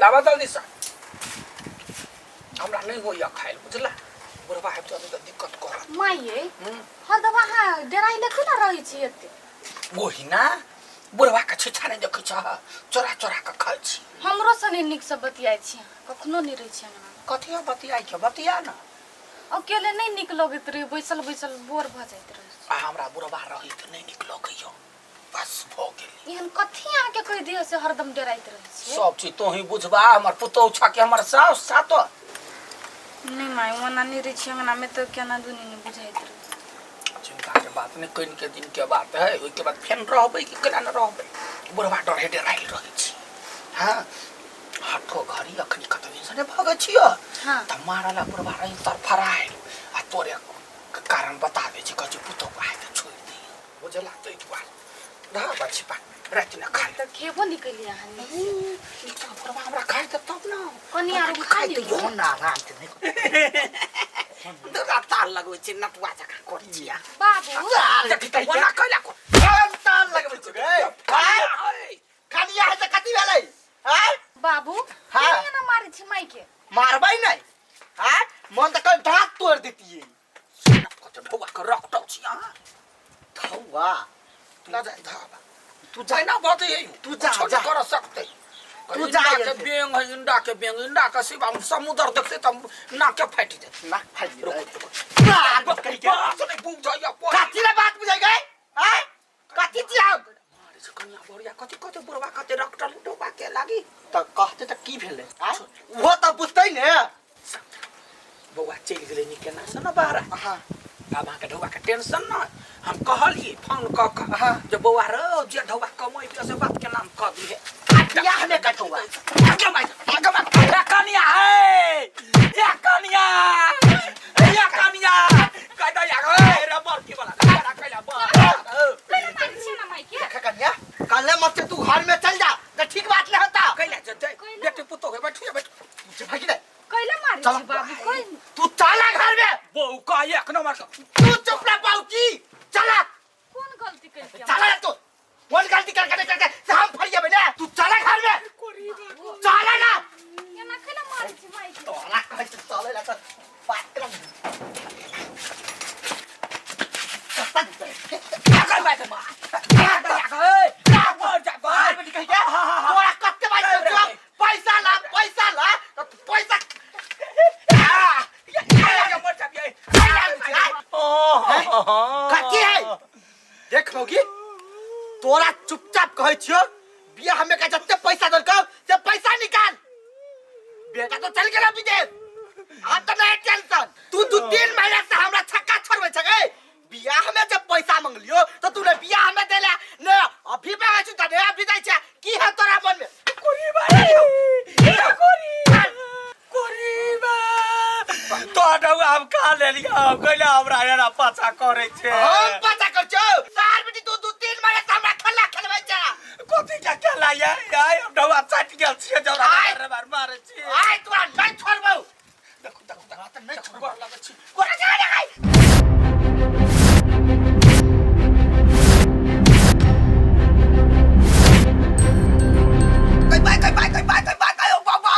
लाबा जल्दी से हमरा नहि होइए खाइल बुझला बुढ़बा आबि जाते तऽ दिक्कत करत माइये हरदम अहाँ डेराइले केना रहै छी एते ओहिना बुढ़बा के छीछा नहि देखै छह चोरा चोरा कऽ खाइ छी हमरो सने नीकसँ बतियाइ छी अहाँ कखनो नहि रहै छी अंगना कथी बतियाइ के बतिया ना अकेले नहि नीक लगैत रहै बैसल बैसल बोर भऽ जाइत रहै आ हमरा बुढ़बा रहै तऽ नहि नीक लगैया बस भऽ गेल एहन कथी अहाँके कहि दिअ से हरदम डराइत रहै छियै सब चीज तोही बुझबा हमर पुतोहु छह कि हमर साउस छह तो नहि माय ओना नहि रहै छियै अंगनामे तऽ केना दुनी नहि बुझाइत रहै चिंता के बात नहीं कनि के दिन के बात है ओहि के बाद फेन रहबै कि केना न रहबै बुढ़बा डरे डराइल रहै छी हाँ हठो घड़ी अखनी कत दिन से नहि भगै छियो हाँ। तऽ मारला बुढ़बा रही तरफराइल आ तोरे कारण बता दै छी कहै छी पुतोहु आइ तऽ छोड़ि दियौ बुझला ताहि दुआरे रह बच्ची पा राति न खाइ तऽ खेबो नहि केलियै अहाँ नीक नीक बुढ़बा हमरा खाइ तऽ तब ने कनि आरो खा खाइ लिअ तऽ इहो ने आराम से नहि दुर्गा ताल लगबै छै नटुआ जकाँ करै छियै बाबू देखी तऽ ओना कैला को हम ताल लगबै छी गे आँय? कनिया है तऽ कथी भेलै आँय? बाबू हाँ। केना एना मारै छी माइके मारबै नहि आँय? मन तऽ कहीं दाँत तोड़ देतियै कते ढौआ के रखटौ छी अहाँ धौआ ना जाय धाबा तू जा जाय ना बात है तू जा, कुछो जा। नहीं कर सकते तू जा इंडा के यहाँ से। बेंग है इंडा के बेंग इंडा के सिवा समुद्र देखते त नाक के फाटि जेतै नाक फाटि रुक गेलै रुक बात कहि के बात नहीं बुझैया कथी रे बात बुझै गए आँय? कथी छी हम मारे से कन्या बढ़िया कथी कथी बुढ़वा कते रखटल डोबा के लागी तऽ कहते तऽ की भेलै आँय? ओहो तऽ बुझतै ने बौआ चलि गेलै नीक केना से ने बाहर हाँ आब अहाँके ढौआके टेंशन न हम कहलियै फोन कऽ कऽ हाँ। जे बौआ रौ जे ढौआ कमैके से बापके नाम कऽ दिहे बियाह ने कटौआ ए कनिया हे ए कनिया ए कनिया कह दे यार ए रे बड़की वाला कैला कैला बड़ केना मारै छियै ना माइके देख कन्या कल मत से तू घर में चल जा तो ठीक बात नहीं होता कैला जेतै बेटी पुतोह के बैठिए बैठ भागी नहीं कैला मारै चल। छी बाबू कोइ तू चला घर में बहू का एक नंबर का तू चुप रह बाबूजी चला कोन गलती केलकै चला ना तू कौन गलती कर कर करके से हम फरिया बने तू चला घर में चला ना केना कैला मारै छी माइके तोरा कहै छै चले ला तो बात कर अगर बैठ मां बाहर बेटी कहि के तोरा कते बात पैसा ला पैसा ला तो पैसा कथी है देख मौगी तोरा चुपचाप कहै छियो बियाह में का जते पैसा देलकौ से पैसा निकाल बेटा तो चल गेला विदेश आब तो नहीं टेंशन तू दू तीन महीना से हमरा छक्का छोड़बै छ गई बियाह में जब पैसा मंगलियो तो तू ने बियाह में देला ने अभी मांगे छु त ने अभी दै छ की है तोरा मन में तो हम खा लेलियो कैला हमरा एना पाछा करै छै हम पता कर छौ सार बेटी तू दू तीन महीना से हमरा खेला खेलबै छ कथी के खेला ये आय हम ढौआ चाटि गेल छियै जौरा आय। मारे मार मारे छियै आय तोरा नहीं छोड़बौ देखू देखू तोरा त नहीं छोड़बौ गोर लगै छी गोरा जा रे गई बाय गई बाय गई बाय गई बाय गई ओ बाबा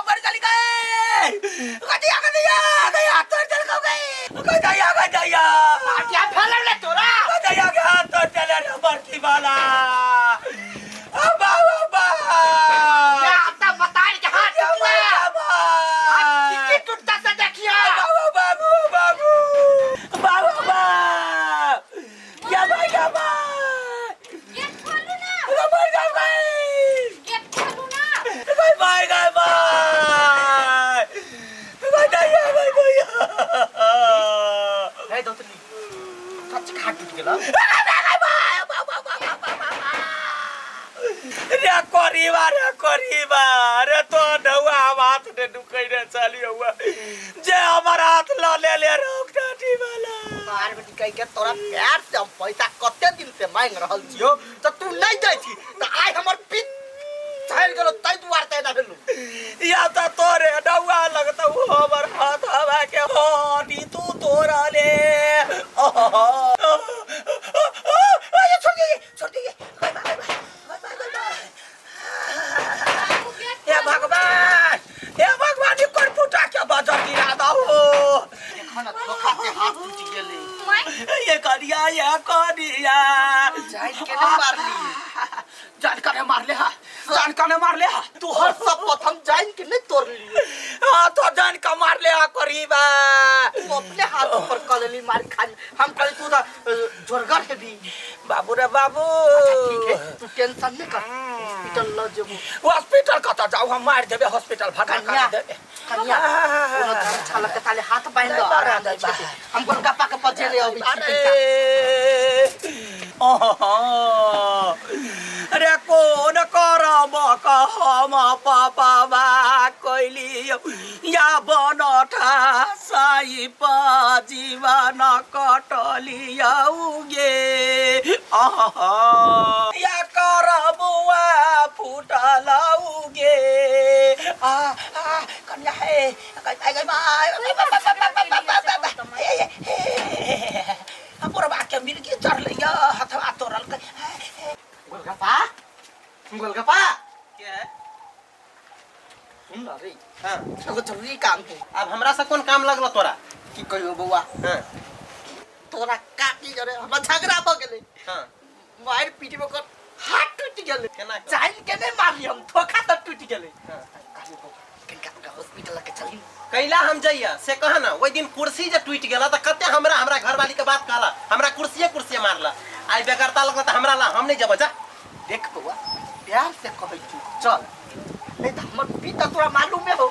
मर चली गई गदिया गदिया गई हाथ तोड़ चल गई गई दया गई दया क्या भेलै रे तोरा गदिया के हाथ तोड़ चले रे बड़की वाला अब्बा अब्बा क्या आता बताई के हाथ टूटला बाबा की टूटता से देखियो बाबू बाबू बाबू बाबू क्या भाई क्या भाई गेट खोलू ना मर जा भाई गेट खोलू ना बाय बाय बाय बाय बाय दया बाय दया हे दोतली सच हाथ टूट गेला रे करीबा रे करीबा रे तो ढौआ हम हाथ ने ढुकै रे चलियो जे हमर हाथ ल ले ले रोक टाटी वाला मार बेटी कह के तोरा प्यार से हम पैसा कते दिन से मांग रहल छियो त तू नहीं दै छी त आइ हमर पित चढ़ गेलो तै दुआर तै ना भेलू या त तोरे ढौआ लगता उ हमर हाथ हवा के हानी तू तोरा ले छोड़ दिए छोड़ दिए बाय बाय बाय बाय बाय बाय बाबू गेट हे भगवान ये करिया ये करिया जान के नहीं मारली जान के मारले हा जान के मारले हा तोहर सब पथ हम जान के नहीं तोड़ ली हाँ तो जान के मारले हा करीबा तू अपने हाथ ऊपर कर लेली मार खा हम कहली तू तो जोरगर है भी बाबू रे बाबू अच्छा ठीक है तू टेंशन नहीं कर हॉस्पिटल ल जेबू हॉस्पिटल कतऽ जाऊ हम मार देबे हॉस्पिटल भगा कन्या कर देबे कन्या कोनो धर्म छालक के ताले हाथ बांध दो आराम से हम गोलगप्पा के पचे ले अभी अरे ओहो रे कोन करम कहम पापा कैली या बनठा साई जीवन कटलिया गे या करमुआ फुटल गे आ आ कन्या हे गई गई बुढ़वा के मिर्गी चढ़लै हथवा तोड़ल गोलगप्पा गोलगप्पा के है? सुन ना रे हाँ एगो जरूरी काम है अब हमरा से कोन काम लगलो तोरा की कहियो बौआ हाँ तोरा काटी जरे हमरा झगड़ा भ गेलै हाँ मार पीट में ओकर हाथ टूटि गेलै केना के? जान के नहीं मारली हम धोखा से टूटि गेलै हाँ। कहलियै बौआ कनिका ओकरा हॉस्पिटल लके चली कैला हम जइया से कह ना ओहि दिन कुर्सी जे टूटि गेला तऽ कते हमरा हमरा घरवाली के बात कहला हमरा कुर्सिये कुर्सिये मारला आइ बेगरता लगला तऽ हमरा ला हम नहीं जब जा देख बौआ प्यार से कहै छी चल नहीं तऽ हमर पिता तोरा मालूमे हो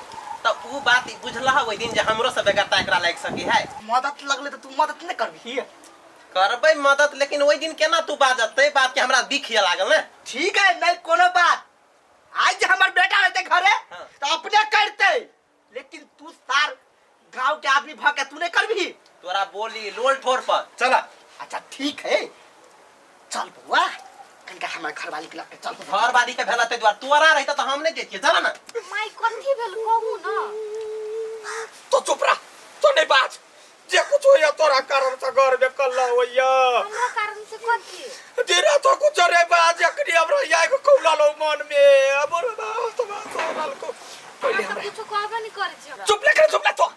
तऽ उ बात बुझलह ओहि दिन जे हमरो से बेगरता एकरा लागि सकी है मदद लगले तऽ तू मदद नहीं करबही करबै मदद लेकिन ओहि दिन केना तू बाजत ते बात के हमरा दिख लागल ने ठीक है नहीं कोनो बात आज जे हमर बेटा रहते घरे हाँ। तो अपने करते लेकिन तू सार गांव के आदमी भ के तू नहीं करबही तोरा बोली लोल ठोर पर चला अच्छा ठीक है चल बउआ कनिका हमर घरवाली के लग के चल घरवाली के भेला ताहि दुआरे तोरा रहिता तऽ हम नहि जैतियै चला ना माय कथी भेल कहू ना तो चुप रह तो नहीं बाज जे कुछ होइया तोरा कारण से घर में कल्ला होइया हमरा कारण से कथी धीरे तो कुछ रे बाज अखनी हमरा या को कौला लो मन में अब रे बाज तो बाज तोरा को पहिले अहाँ हमरा तऽ कुछो कहबे नहीं करै छी हमरा चुप ले कर चुप ले तो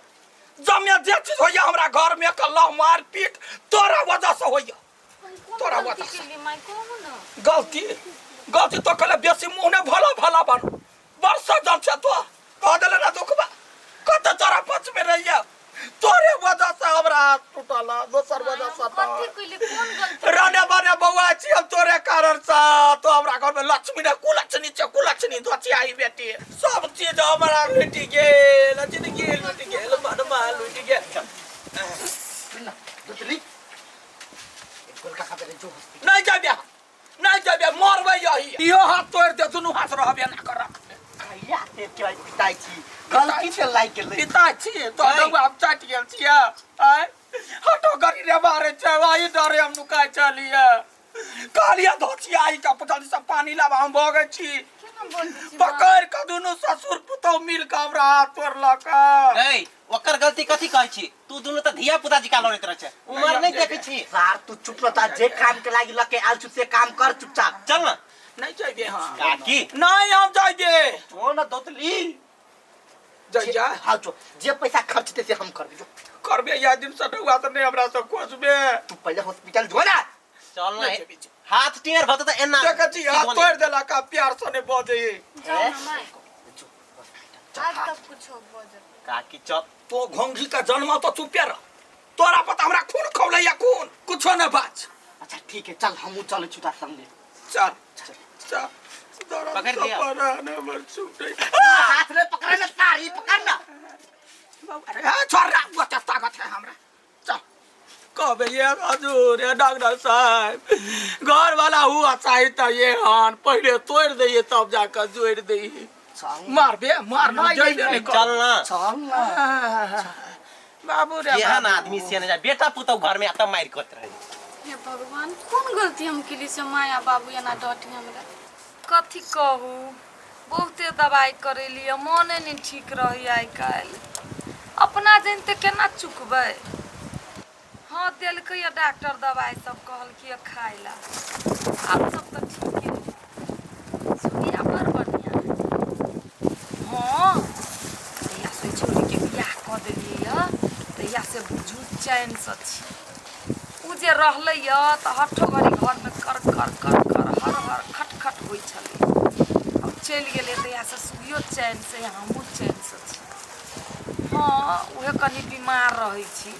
जमे जे चीज होइया हमरा घर में कल्ला मार पीट तोरा वजह से होइया कोन तोरा गलती वजह से। केली माय कहू ना गलती गलती तो कले बेसी मुँह ने भला भला बन वर्षा जन से तो कह देले ना दुखबा कत तोरा पक्ष में रहिया तोरे वजह से हमरा हाथ टूटल दोसर वजह से हम कथी कैली कोन गलती रने बने बौआ छी हम तोरे कारण से तो हमरा घर में लक्ष्मी ने कुलक्ष्मी छै कुलक्ष्मी धोची आई बेटी सब चीज हमरा लुटि गेल जिंदगी लुटि गेल मनमा लुटि गेल सुन ना दुतली गोलका खा जो हॉस्पिटल नहीं जाबे नहीं जाबे मरबै यही इहो हाथ तोड़ दे दुनू हाथ रहबे ना कर कहिया ते के पिटाइ छी गलती से लाइक गेलै पिता छी तो नहीं। हम चाटि गेल छियै आय हटो गरी रे मारे छै वही डरे हम नुकाय चलिए कहलिए धोचिया आई का जल्दी से पानी लाबा हम भगै छी केना बोलै छी माँ? पकड़ के दुनू ससुर पुतोह मिल के हमरा हाथ तोड़लक गई ओकर गलती कथी कहै छी तू दुनू तऽ धिया पुता जिका लड़ैत रहै छै उमर नहि देखै छी सार तू चुप रहता जे काम के लागी लके आल छु से काम कर चुपचाप चल ना नहीं जाइबे हम काकी नहीं हम जाइबे जो ना दोतली जाइ जा हाँ जो जे पैसा खर्चते से हम करबे जो करबे या दिन से डुआ तऽ नहीं हमरा से खोजबे तू पहले हॉस्पिटल जो ना चल ना नहि जेबै। हाथ टेढ़ भऽ तऽ एना देखै छी हाथ तोड़ि देलक आ प्यार से नहि बजै जाउ ना माय जो हॉस्पिटल आज तक कुछो बजत काकी चल तो घोंघी का जन्म तो चुपे रह तोरा पता हमरा खून खौलैया खून कुछो न बाज अच्छा ठीक है चल हमहू चलै छी तार संगे चल चल दर्द पकड़ लिया। परान हमर छूटै हाथ में पकड़ ना सारी पकड़ ना अरे छोड़ रा बच्चा ताकत है हमरा चल कहबे ये हजूर ये डॉक्टर साहब घर वाला हुआ चाही त ये हन पहिले तोड़ दैये तब जाकर जोड़ दैये चल मारबे मार ना नहीं, जइबे नहीं, नहीं चल ना चल ना बाबू रे केहन बाबू। आदमी से ने जा बेटा पुतहु घर में आता मारि करत रहे हे भगवान कोन गलती हम केली से माया बाबू एना डटी हमरा कथी कहू बहुते दवाइ करेली मने नहि ठीक रही आइ काल्हि अपना जनिते केना चुकबै हँ देलकै या डॉक्टर दवाइ सब कहलकै या खाइ ला आब सब तऽ ठीके है सुगिया बड़ बढ़िआँ है हँ तहिया से छोरीके बियाह कऽ देलियै यऽ तहिया से बुझू चैनसँ छी ओ जे रहलै यऽ तऽ हठो घड़ी घरमे कर कर कर कर हर हर खट खट होइ छलै आब चलि गेलै तहियासँ सुइयो चैनसँ हमहूँ चैनसँ छी हँ उहे कनि बीमार रहै छी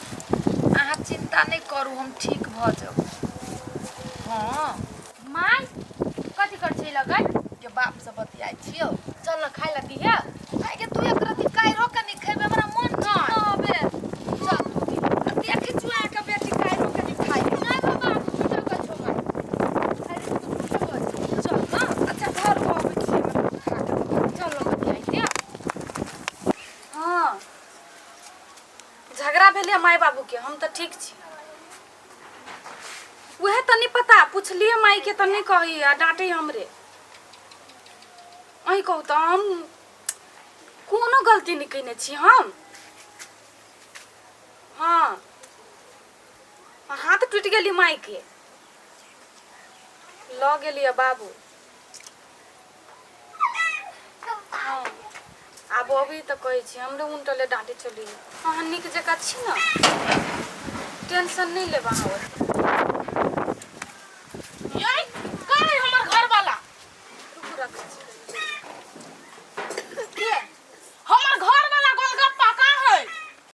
अहाँ चिन्ता नहि करू हम ठीक भऽ जाउ हँ माय कथी कर छै लगन के बापसँ बतियाइ छियौ चल न खाय ला दिहे आइ गे तू एक रति काइरो के नहि खेबे हमरा मन ठीक न हबे चल तू दी देखी चुआ के बेटी काइरो के नहि खाइ नहीं बाबा तू कर छो माय अरे तू तू कर चल न अच्छा घर अबै छी हमरा खा के चल न बतियाइ दे हँ झगड़ा भेलै माय बाबूके हम तऽ ठीक छी उएह तऽ नहि पता पुछलियै मायके तऽ नहि कहै आ डाँटै हमरे अहीं कहू तऽ हम कोनो गलती नहि कयने छी हम हँ हाथ टूटि गेली मायके लऽ गेलियै बाबू हँ आब अभी तऽ कहै छी हमरे उनटले डाँटे चली अहाँ नीक जकाँ छी ने टेंशन नहि लेब अहाँ ओते।